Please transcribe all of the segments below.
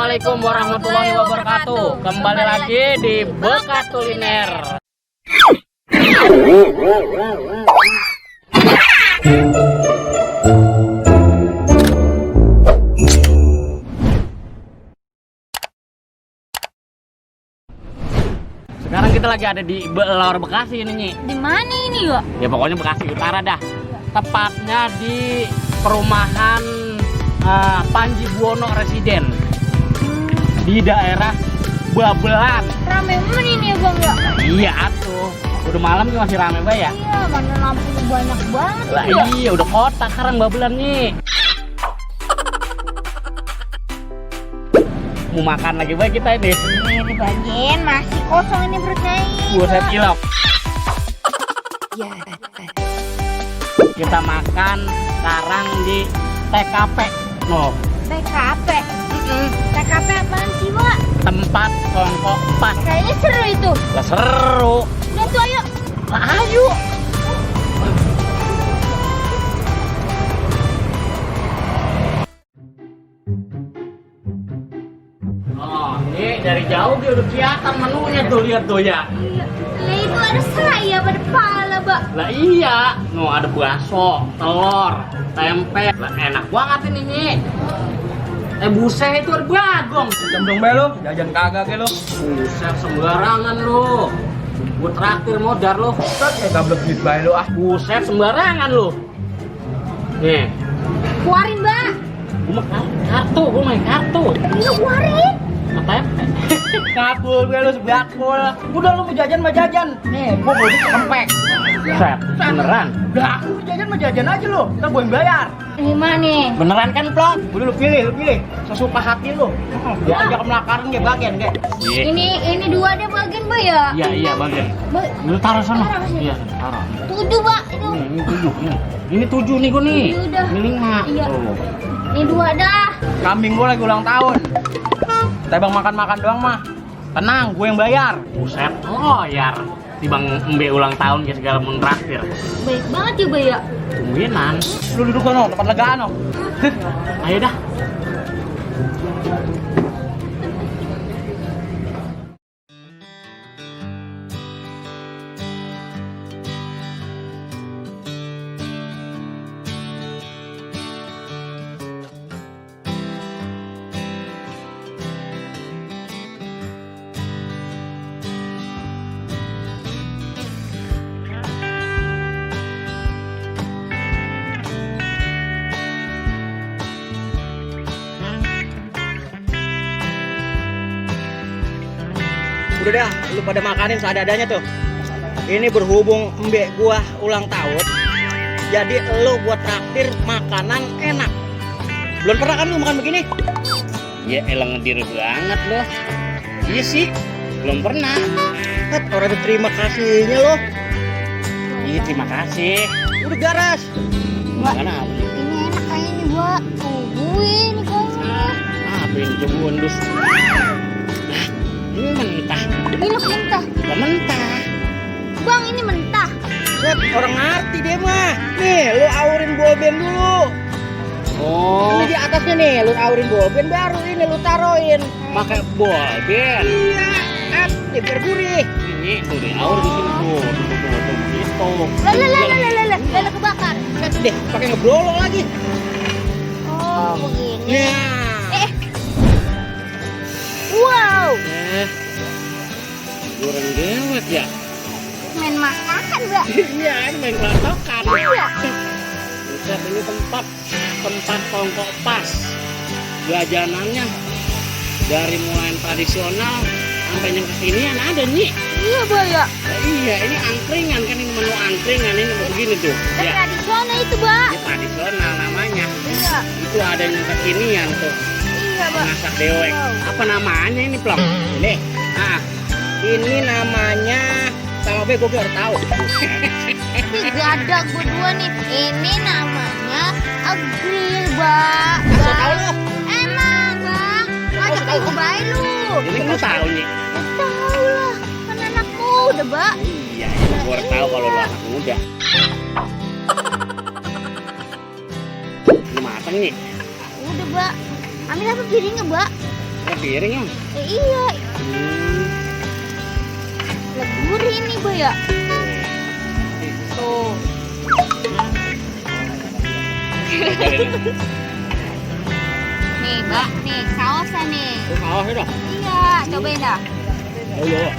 Assalamualaikum warahmatullahi wabarakatuh. Kembali lagi di Bekas Kuliner. Sekarang kita lagi ada di Belor Bekasi ini, Nyi. Di mana ini, Wak? Ya pokoknya Bekasi Utara dah. Tepatnya di perumahan Panji Buwono Residen di daerah Babelan. Rame banget ini ya, Bang, ya? Iya atuh. Udah malam juga masih rame ya. Iya, mana lampunya banyak banget Lah ya. iya udah kota sekarang Babelan nih. Mau makan lagi baik kita ini. Ini dibagiin masih kosong ini perutnya ini. Buset cilok. Ya. Kita makan sekarang di TKP. No, TKP. TKP apaan sih, Wak? tempat kongkok pas. Kayaknya seru itu. Lah seru. Udah tuh, ayo. Lah ayo. Oh, ini dari jauh dia udah kelihatan menunya tuh, lihat tuh ya. Lah itu ada sayap, ada pala, Mbak. Lah iya, no ada bakso, telur, tempe. Lah enak banget ini, Nyi. Buset itu ada bagong. Jam dong be lu, jajan kagak ke lu. Buset sembarangan lu. Gue traktir modar lu. Set ya gablek duit bae lu ah. Buset sembarangan lu. Nih, Keluarin, Mbak. gue main kartu. Iya, keluarin. Apa? Kabul be lu sebakul. Udah lu mau jajan mah jajan. Nih, gua mau duit kempek. Buset, beneran. Udah aku jajan mah jajan aja lu. Entar gua yang bayar. Ini mana nih? Beneran kan, Plong? Udah lu pilih. Sesuka hati lu. Ya aja kemlakaran ge bagian ge. Ini dua deh bagian, Mbak, ya? Iya, bagian. Mbak, Lu taruh sana. Taruh sini. Iya, taruh. 7, Mbak. Itu. Ini 7 nih. Ini 7 nih gue nih. Ini udah. Ini 5. Iya. Tuh. Ini 2 dah. Kambing gua lagi ulang tahun. Tebang makan-makan doang mah. Tenang, gue yang bayar. Buset, loyar. Tibang Mbe ulang tahun kayak segala mun traktir. Baik banget ya, Mbak, ya? Tungguinan. Lu duduk sono, tempat legaan no. Ayo dah. Udah dah, lu pada makanin seadanya tuh. Ini berhubung mbek gua ulang tahun, jadi lu buat traktir makanan enak. Belum pernah kan lu makan begini? Ya elang ngedir banget loh. Iya sih, belum pernah. Tet, orang itu terima kasihnya lo. Iya terima kasih. Udah garas. Mana apa nih? Ini enak kayaknya nih, Mbak. Tuh, gue ini kayaknya. Apa ini coba undus? Nah, ini mentah. Ini mentah. Lah mentah. Bang, ini mentah. Set, orang ngerti dia mah. Nih, lu aurin boben dulu. Oh, Ini di atasnya nih, lu aurin boben baru ini lu taruhin. pakai bolben. Iya, biar gurih. Ini tuh di aur di sini tuh. Tuh, gitu. Lala kebakar. Set deh, pakai ngebrolok lagi. Oh, begini. Nah, Wow. Goreng dewek ya. Main makan, Mbak. Iya, ini main kelatokan. Iya. Buset, ini tempat kongkok pas. Jajanannya dari mulai yang tradisional sampai yang kekinian ada nih. Iya, Mbak, ya. Nah, iya, ini angkringan kan, ini menu angkringan ini begini tuh. Ya, Tradisional itu, Mbak. ini tradisional namanya. Iya. Itu ada yang kekinian tuh. Iya, Mbak. Masak dewek. Apa namanya ini, Plong? ini, Ah, ini namanya sama be gue baru tahu. Tapi gadak berdua nih. Ini namanya agril, Mbak. So tau lu. Emang, Bang. Ngajak tahu. aku bayi lu. ini lu tahu nih. Tahu lah. Kan anak muda, Mbak. Iya, gue baru tahu kalau lu anak muda. Ini mateng nih. Udah, Mbak. Ambil apa piringnya, Mbak? piring ya. Iya, gurih ini Ba ya. Tuh. Nih, Mbak, nih sausnya nih. Saus itu. Iya, cobain dah. Ayo.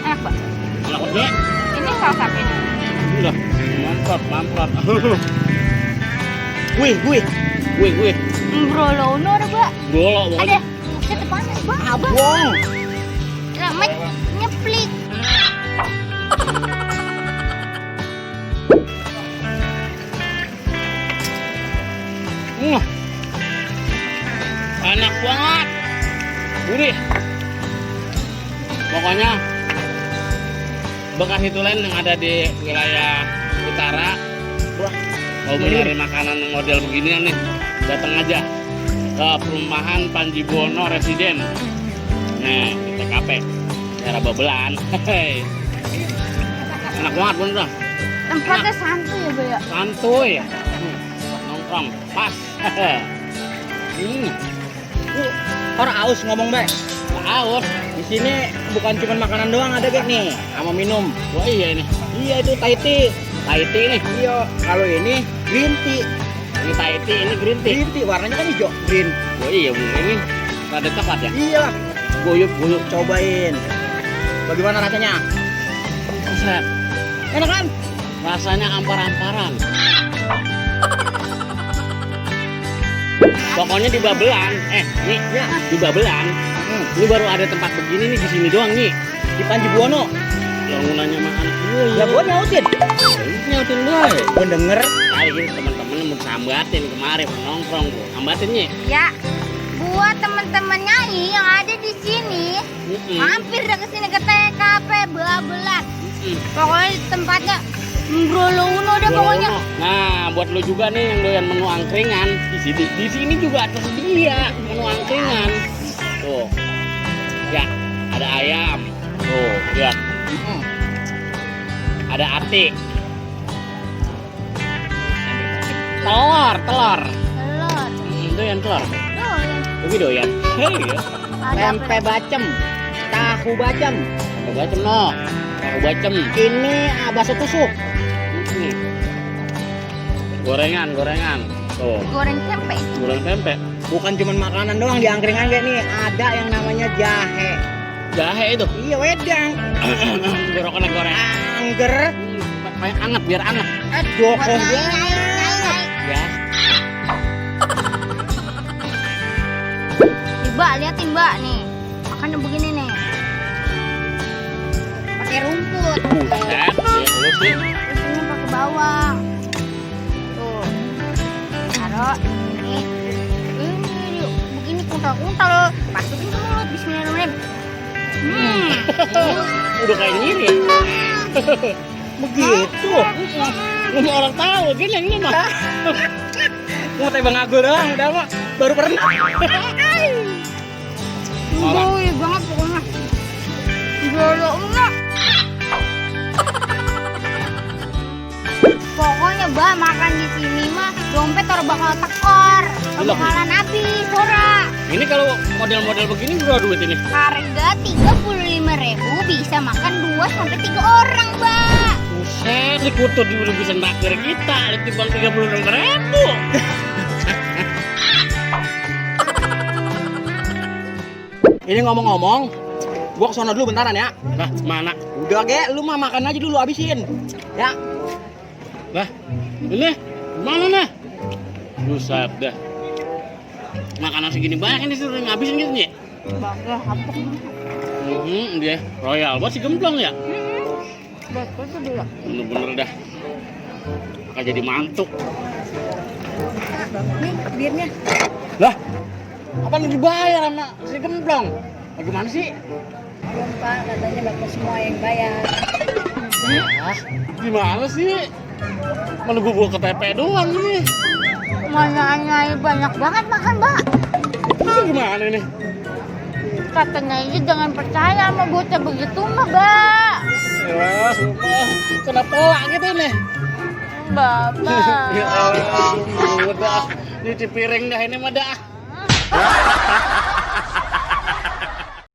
Enak, Mbak. Enak banget. Ini saus apa ini? Udah. Mantap. Wih. Gue. Brolono ada, Mbak. Bolok Ada. pokoknya. Buset panas, Mbak. Abang. Wong. Ramet nyeplik. Enak banget. Gurih. Pokoknya bekas itu lain yang ada di wilayah utara. Wah, mau mencari makanan model beginian nih, datang aja ke perumahan Panji Buwono Residen. Nah, di TKP daerah Babelan. Hehehe. Enak banget bener. Tempatnya santuy ya, Mbak ya. Santuy. Buat nongkrong pas. Orang aus ngomong Mbak. Aus. Di sini bukan cuma makanan doang ada kayak nih, sama minum. Wah iya ini. Iya itu Thai tea. Thai tea nih. Iya, kalau ini green tea. Ini Thai tea, ini green tea. Green tea warnanya kan hijau, green. Oh iya, ini rada coklat ya. Iya, Guyup. cobain. Bagaimana rasanya? Buset. Enak kan? Rasanya ampar-amparan. Pokoknya di Babelan, nih, Ya. di Babelan, ini baru ada tempat begini nih di sini doang nih. Di Panji Buwono. Yang nanya sama anak gue, Ya gua nyautin. nyautin gue. Gua denger. Kali ini teman-teman mau sambatin kemarin nongkrong gue, sambatinnya. Ya, buat temen-temennya yang ada di sini, mampir dah ke sini ke TKP Babelan. Pokoknya tempatnya Brolono dah pokoknya. Nah, buat lo juga nih yang doyan menu angkringan, di sini juga tersedia menu angkringan. Tuh, ya ada ayam. Tuh, lihat. Ada ati. Telur. Telur. Doyan telur. Doyan. Tapi doyan. Hei ya. Tempe bacem. Tahu bacem. Tahu bacem no. Tahu bacem. Ini bakso tusuk. Gorengan. Tuh. Goreng tempe. Goreng tempe. Bukan cuma makanan doang di angkringan kayak nih, ada yang namanya jahe. Jahe itu. Iya wedang. Goreng. Angger. Kayak anget biar anget. Joko Buat banget. naik. Ya. Nih, Mbak, liatin Mbak nih. Makannya begini nih. Pakai rumput. Buset, ya lu sih. Isinya pakai bawang. Tuh. Taruh ini. Ini begini kuntal-kuntal. Masukin ke mulut. Bismillahirrahmanirrahim. Udah kayak nyiri ya. Begitu. Lu mau orang tahu gini yang ini mah. Mau teh Bang Agul doang, udah mah baru pernah. Baunya banget pokoknya. Jorok enggak. Pokoknya Mbak makan di sini mah dompet orang bakal tekor. Bakalan habis ora. Ini kalau model-model begini berapa duit ini? Harga 35.000 bisa makan 2 sampai 3 orang, Mbak. Buset, dikutut udah bisa nakir kita, ditimbang 36.000. Ini ngomong-ngomong, gua kesana dulu bentaran ya. Nah, mana? Udah ge, lu mah makan aja dulu habisin. Ya. Lah, ini mana nih? Buset dah. Makanan segini banyak ini suruh ngabisin gitu nih. Bangga hapuk. Dia royal buat si gemplong ya. Betul tuh dia. Bener-bener dah. Akan jadi mantuk. Nih, birnya. Lah, apa lu dibayar sama si gemplong? Bagaimana sih? Belum, Pak, katanya Bapak semua yang bayar. Ah, gimana sih? Mana gua bawa ke TP doang ini. Mana banyak banget makan, Mbak. Ini gimana ini? Katanya ini jangan percaya sama bocah begitu mah, Mbak. Ya, sumpah. Kena pelak gitu nih. Bapak. Ya Allah, udah nyuci piring dah ini mah dah.